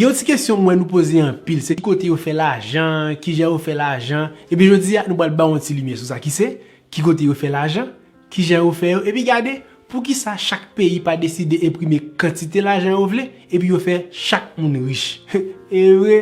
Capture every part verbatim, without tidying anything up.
Gen yon ti kesyon mwen nou poze anpil, se ki kote yo fè lajan, kijan yo fè lajan. Epi jodi a, nou pral ba w yon ti limyè sou sa ki se, ki kote yo fè lajan, kijan yo fè yo, epi gade, poukisa chak peyi pa deside enprime kantite lajan yo vle, epi yo fè chak moun rich. E vre.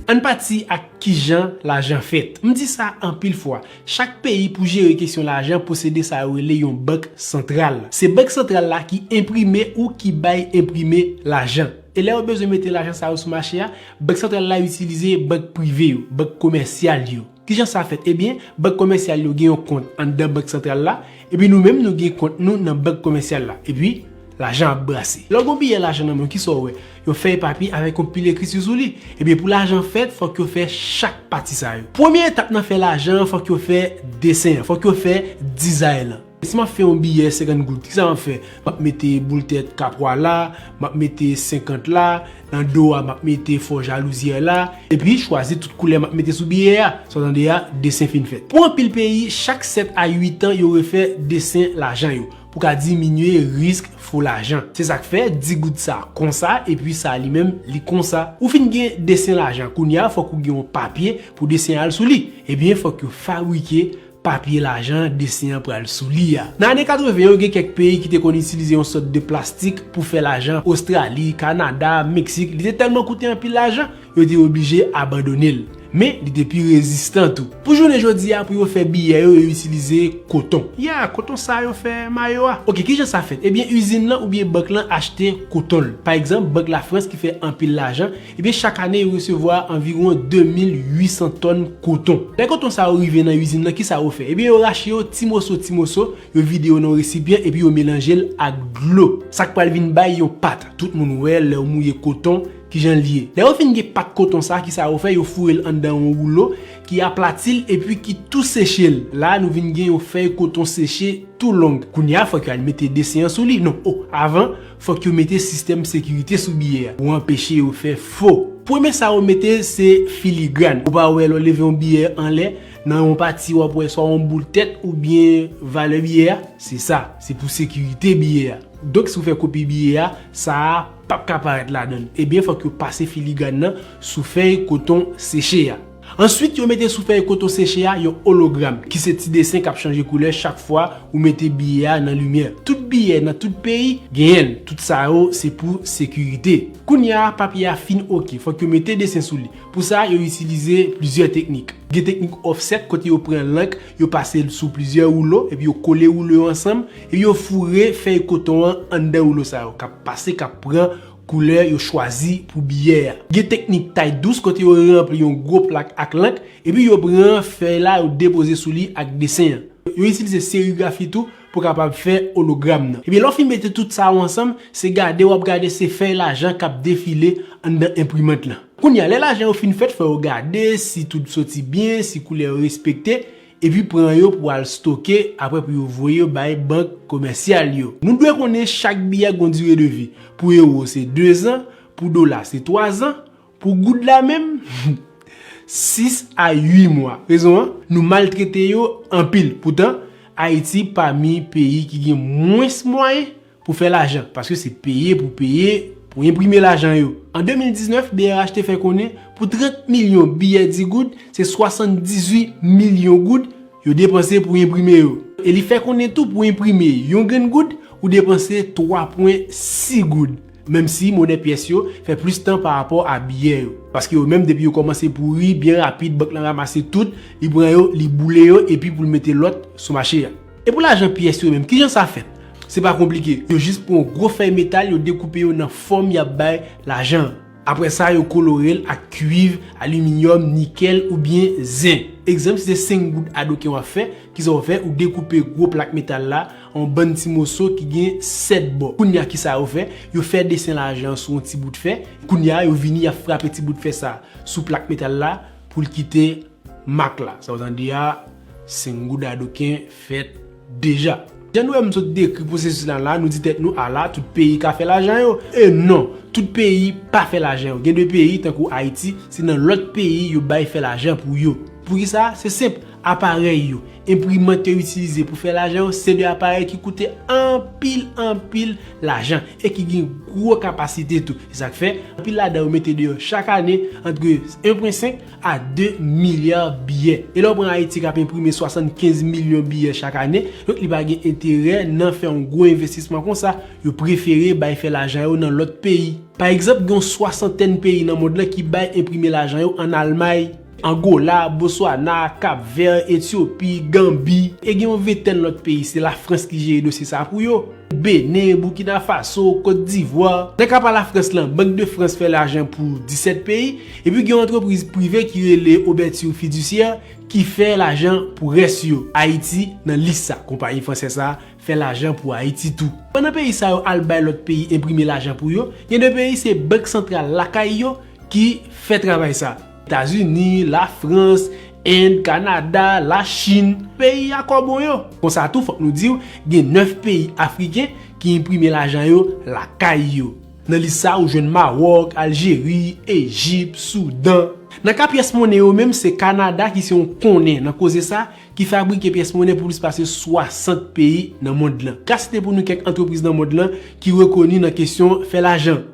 Ann pati ak kijan lajan fèt. M di sa anpil fwa. Chak peyi pou jere kesyon lajan posede sa yo rele yon bank santral. Se bank santral la ki enprime ou ki bay enprime lajan. E lè yo bezwen mete lajan sa yo sou mache a, bank santral la itilize bank prive yo, bank komèsyal yo. Kijan sa fèt? Ebyen, bank komèsyal yo gen yon kont anndan bank santral la, epi nou menm nou gen kont nou nan bank komèsyal la. Epi, lajan ap brase. Lè w gen yon biyè lajan nan men w, kisa w wè? Yon fèy papye avèk yon pil ekriti sou li. Ebyen, pou lajan fèt, fòk yo fè chak pati sa yo. Premye etap nan fè lajan an, fòk yo fè desen an, fòk yo fè dizay lan. Si m ap fè yon biyè senkant goud, kisa m ap fè? M ap mete boul tèt kapwa la, m ap mete senkant la, nan do a, m ap mete fò jalouzyè la, epi chwazi tout koulè m ap mete sou biyè a. Sa w tande a, desen fin fèt. Pou anpil peyi, chak sèt a uit an, yo refè desen lajan yo pou ka diminye risk fo lajan. Se sa k fè dis goud sa konsa, epi sa li menm, li konsa. Ou fin gen desen lajan, kounye a, fòk ou gen yon papye pou desen an al sou li. Ebyen, fòk yo fabrike papye lajan desen an pral sou li a. Nan ane katreven yo, gen kèk peyi ki te konn itilize yon sòt de plastik pou fè lajan. Ostrali, Kanada, Meksik, li te tèlman koute anpil lajan, yo te oblije abandone l. Men, li te pi rezistan tou. Pou jounen jodi a, pou yo fè biyè yo, yo itilize koton. Ya, koton sa yo fè mayo a. Oke, kijan sa fèt? Ebyen, izin lan oubyen bank lan achte koton l. Pa egzanp, Bank Lafrans ki fè anpil lajan, ebyen, chak ane, yo resevwa anviwon de mil uit san tòn koton. Lè koton sa yo rive nan izin nan, kisa yo fè? Ebyen, yo rache yo ti moso, ti moso, yo vide yo nan yon resipyan, epi yo melanje l ak dlo. Sa k pral vin bay yon pat. Tout moun wè, lè w mouye koton, kijan l ye. Lè yo fin gen pat koton sa, kisa yo fè? Yo foure l anndan yon woulo ki aplati l, epi ki tou seche l. La, nou vin gen yon fèy koton seche tou long. Kounye a, fòk yo al mete desen an sou li. Non, o, avan, fòk yo mete sistèm sekirite sou biyè a pou anpeche yo fè fo. Premye sa yo mete, se filigran. Ou pa wè lè w leve yon biyè anlè, nan yon pati w ap wè swa yon boul tèt oubyen valè biyè a? Se sa, se pou sekirite biyè a. Donk, si w fè kopi biyè a, sa a p ap ka parèt ladan l. Ebyen, fòk yo pase filigran nan sou fèy koton seche a. Answit, yo mete sou fèy koton seche a yon ologram, ki se ti desen k ap chanje koulè chak fwa ou mete biyè a nan limyè. Tout biyè nan tout peyi genyen l. Tout sa yo, se pou sekirite. Kounye a, papye a fin oke, fòk yo mete desen sou li. Pou sa, yo itilize plizyè teknik. Gen teknik offset, kote yo pran lank, yo pase l sou plizyè woulo, epi yo kole woulo yo ansanm, epi yo foure fèy koton an anndan woulo sa yo, k ap pase, k ap pran koulè yo chwazi pou biyè a. Gen teknik tay dous, kote yo ranpli yon gwo plak ak lank, epi yo pran fèy la, yo depoze sou li ak desen an. Yo itilize serigrafi tou pou kapab fè ologram nan. Ebyen, lè w fin mete tout sa yo ansanm, se gade w ap gade se fèy lajan k ap defile anndan enprimant lan. Kounye a, lè lajan yo fin fèt, fò yo gade si tout soti byen, si koulè yo respekte, epi pran yo pou al stoke, apre pou yo voye yo bay bank komèsyal yo. Nou dwe konnen chak biyè gen yon dire de vi. Pou ewo, se dezan, pou dola, se twazan, pou goud la menm, sis a uit mwa. Rezon an, nou maltrete yo anpil. Poutan, Ayiti pami peyi ki gen mwens mwayen pou fè lajan, paske se peye pou peye pou enprime lajan yo. An de mil diznèf, B R H te fè konnen pou trant milyon biyè dis goud, se swasanndizuit milyon goud yo depanse pou enprime yo. E li fè konnen tou pou enprime yon grenn goud, ou depanse twa pwen sis goud. Menm si monè pyès yo fè plis tan pa rapò a biyè yo. Paske yo menm, depi yo kòmanse pouri, byen rapid, bank lan ranmase tout, li pran yo, li boule yo, epi pou l mete lòt sou mache a. E pou lajan pyès yo menm, kijan sa fèt? Se pa konplike. Yo jis pran yon gwo fèy metal, yo dekoupe yo nan fòm y ap bay lajan an. Apre sa, yo kolore l ak kwiv, aliminyòm, nikèl oubyen zen. Egzanp, si se senk goud adoken w ap fè, kisa w fè? Ou dekoupe gwo plak metal la an yon bann ti moso ki gen sèt bò. Kounye a, kisa yo fè? Yo fè desen lajan an sou yon ti bout fè. Kounye a, yo vini, y ap frape ti bout fè sa a sou plak metal la pou l kite mak la. Sa w tande a, senk goud adoken fèt deja. Jan nou wè m sot dekri pwosesis la la, nou di tèt nou, ala, tout peyi ka fè lajan yo. E non, tout peyi pa fè lajan yo. Gen de peyi, tankou Ayiti, se nan lòt peyi yo bay fè lajan pou yo. Poukisa? Se senp. Aparèy yo, enprimant yo itilize pou fè lajan yo, se de aparèy ki koute anpil, anpil lajan e ki gen gwo kapasite tou. Se sa k fè, anpil ladan yo mete deyò chak ane antre en pwen senk a de milya biyè. E lè w pran Ayiti k ap enprime swasannkenz milyon biyè chak ane, donk li pa gen enterè nan fè yon gwo envestisman konsa. Yo prefere bay fè lajan yo nan lòt peyi. Pa egzanp, gen yon swasantèn peyi nan mond lan ki bay enprime lajan yo ann Almay, Angola, Botswana, Kap Vè, Etyopi, Ganbi, e gen yon ventèn lòt peyi, se Lafrans ki jere dosye sa pou yo. Benen, Burkina Faso, Kot Divwa. Nan ka pa Lafrans lan, Bank de Frans fè lajan pou disèt peyi, epi gen yon antrepriz prive ki rele Ouverture Fiduciaire ki fè lajan pou rès yo. Ayiti nan lis sa, konpayi fransè sa fè lajan pou Ayiti tou. Pandan peyi sa yo al bay lòt peyi enprime lajan pou yo, gen de peyi se bank santral lakay yo ki fè travay sa. Etazini, Lafrans, End, Kanada, Lachin, peyi a kò bon yo. Konsa tou, fòk nou di w, gen nèf peyi afriken ki enprime lajan yo lakay yo. Nan lis sa, ou jwenn Mawòk, Aljeri, Ejip, Soudan. Nan ka pyès monnen yo menm, se Kanada ki se yon konnen nan koze sa, ki fabrike pyès monnen pou plis pase swasant peyi nan mond lan. Ka site pou nou kèk antrepriz nan mond lan ki rekoni nan kesyon fè lajan.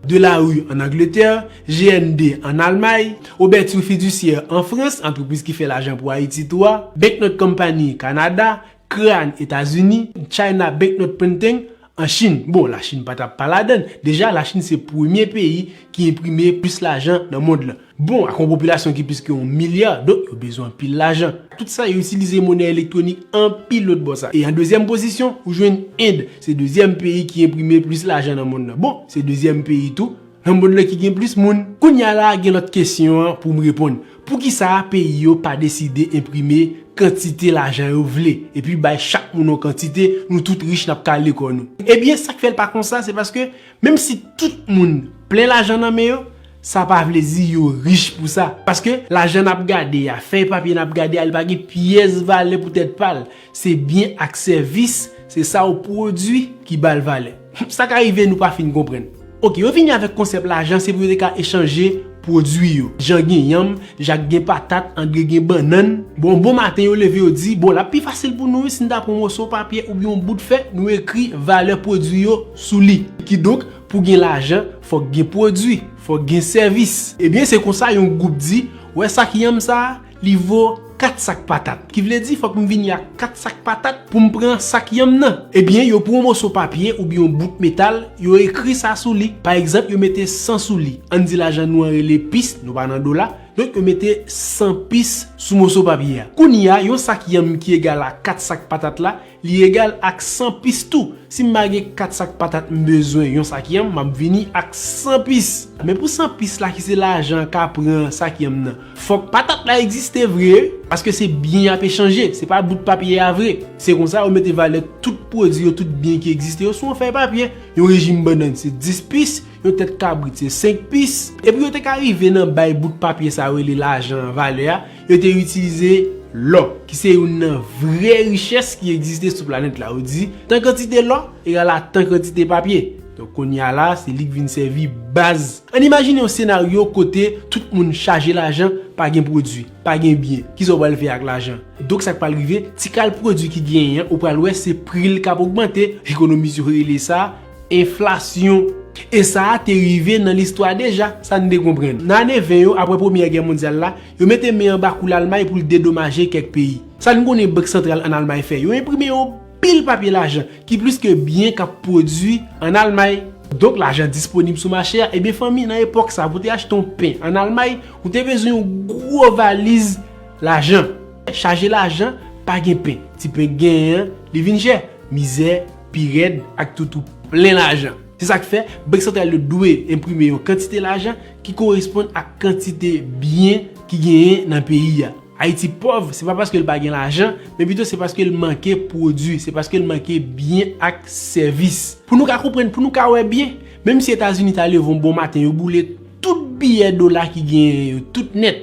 De la Rue ann Angletè, G N D ann Almay, Ouverture Fiduciaire an Frans, antrepriz ki fè lajan pou Ayiti tou a, Banknote Company Kanada, Crane Etazini, China Banknote Printing an Chin. Bon, Lachin pa t ap pa ladan l. Deja, Lachin se premye peyi ki enprime plis lajan nan mond lan. Bon, ak yon popilasyon ki plis ke yon milya, donk yo bezwen anpil lajan. Tout sa, yo itilize monè elektwonik anpil lòt bò sa. E an dezyèm pozisyon, ou jwenn End. Se dezyèm peyi ki enprime plis lajan nan mond lan. Bon, se dezyèm peyi tou nan mond lan ki gen plis moun. Kounye a la, gen lòt kesyon an pou m reponn. Poukisa peyi yo pa deside enprime kantite lajan yo vle, epi bay chak moun yon kantite, nou tout rich, n ap kale kò nou? Ebyen, sa k fè l pa konsa, se paske menm si tout moun plen lajan nan men yo, sa pa vle di yo rich pou sa. Paske lajan n ap gade a, fèy papye n ap gade a, li pa gen pyès valè pou tèt pa l. Se byen ak sèvis, se sa w pwodui ki ba l valè. Sa ka rive nou pa fin konprann. Oke, yo vini avèk konsèp lajan, se pou yo te ka echanje pwodui yo. Jan gen yanm, Jak gen patat, Andre gen bannann. Bon, bon maten, yo leve, yo di, bon, l ap pi fasil pou nou, wi, si n ta pran yon moso papye oubyen yon bout fè, nou ekri valè pwodui yo sou li. Kidonk, pou gen lajan, fòk gen pwodui, fòk gen sèvis. Ebyen, se konsa yon gwoup di, wè sak yanm sa a, li vo kat sak patat. Ki vle di, fòk m vini ak kat sak patat pou m pran sak yanm nan. Ebyen, yo pran yon moso papye oubyen yon bout metal, yo ekri sa sou li. Pa egzanp, yo mete san sou li. Ann di lajan nou an rele pis, nou pa nan dola. Donk, yo mete san pis sou moso papye a. Kounye a, yon sak yanm ki egal a kat sak patat la, li egal ak san pis tou. Si m pa gen kat sak patat m bezwen yon sak yanm, m ap vini ak san pis. Men pou san pis la ki se lajan ka pran sak yanm nan, fòk patat la egziste vre, paske se byen y ap echanje, se pa bout papye a vre. Se konsa yo mete valè tout pwodui yo, tout byen ki egziste yo sou yon fèy papye. Yon rejim bannann se dis pis, yon tèt kabrit se senk pis. Epi yo te ka rive nan bay bout papye sa yo rele lajan an valè a, yo te itilize lò, ki se youn nan vrè richès ki egziste sou planèt la. Yo di, tan kantite lò egal a tan kantite papye. Donk, kounye a la, se li k vin sèvi baz. Ann imajine yon senaryo kote tout moun chaje lajan, pa gen pwodui, pa gen byen. Kisa w pral fè ak lajan? Donk, sa k pral rive, ti kal pwodui ki genyen an, ou pral wè se pri l k ap ogmante, ekonomis yo rele sa enflasyon. E sa a te rive nan listwa deja, sa n te konprann. Nan ane ven yo, apre Premyè Gè Mondyal la, yo mete men anba kou Lalmay pou l dedomaje kèk peyi. Sa n konnen Bank Santral ann Almay fè? Yo enprime yon pil papye lajan, ki plis ke byen k ap pwodui ann Almay. Donk, lajan disponib sou mache a. Ebyen, fanmi, nan epòk sa, pou te achte yon pen ann Almay, ou te bezwen yon gwo valiz lajan. Chaje lajan, pa gen pen. Ti pen k genyen an, li vin chè. Mizè, pi rèd, ak toutou plen lajan. Se sa k fè, Bank Santral yo dwe enprime yon kantite lajan ki koresponn ak kantite byen ki genyen nan peyi a. Ayiti pòv, se pa paske l pa gen lajan, men pito se paske l manke pwodui, se paske l manke byen ak sèvis. Pou nou ka konprann, pou nou ka wè byen, menm si Etazini ta leve yon bon maten, yo boule tout biyè dola ki genyen yo, tout nèt,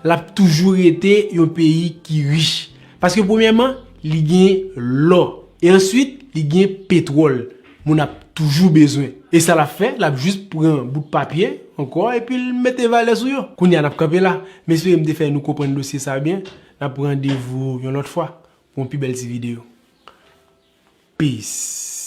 l ap toujou rete yon peyi ki rich. Paske premyèman, li gen lò. E answit, li gen petwòl. Moun ap toujou bezwen. E sa l ap fè, l ap jis pran bout papye ankò epi l mete valè sou yo. Kounye a n ap kanpe la. M espere m te fè nou konprann dosye sa byen. N ap randevou yon lòt fwa pou yon pi bèl ti videyo. Peace.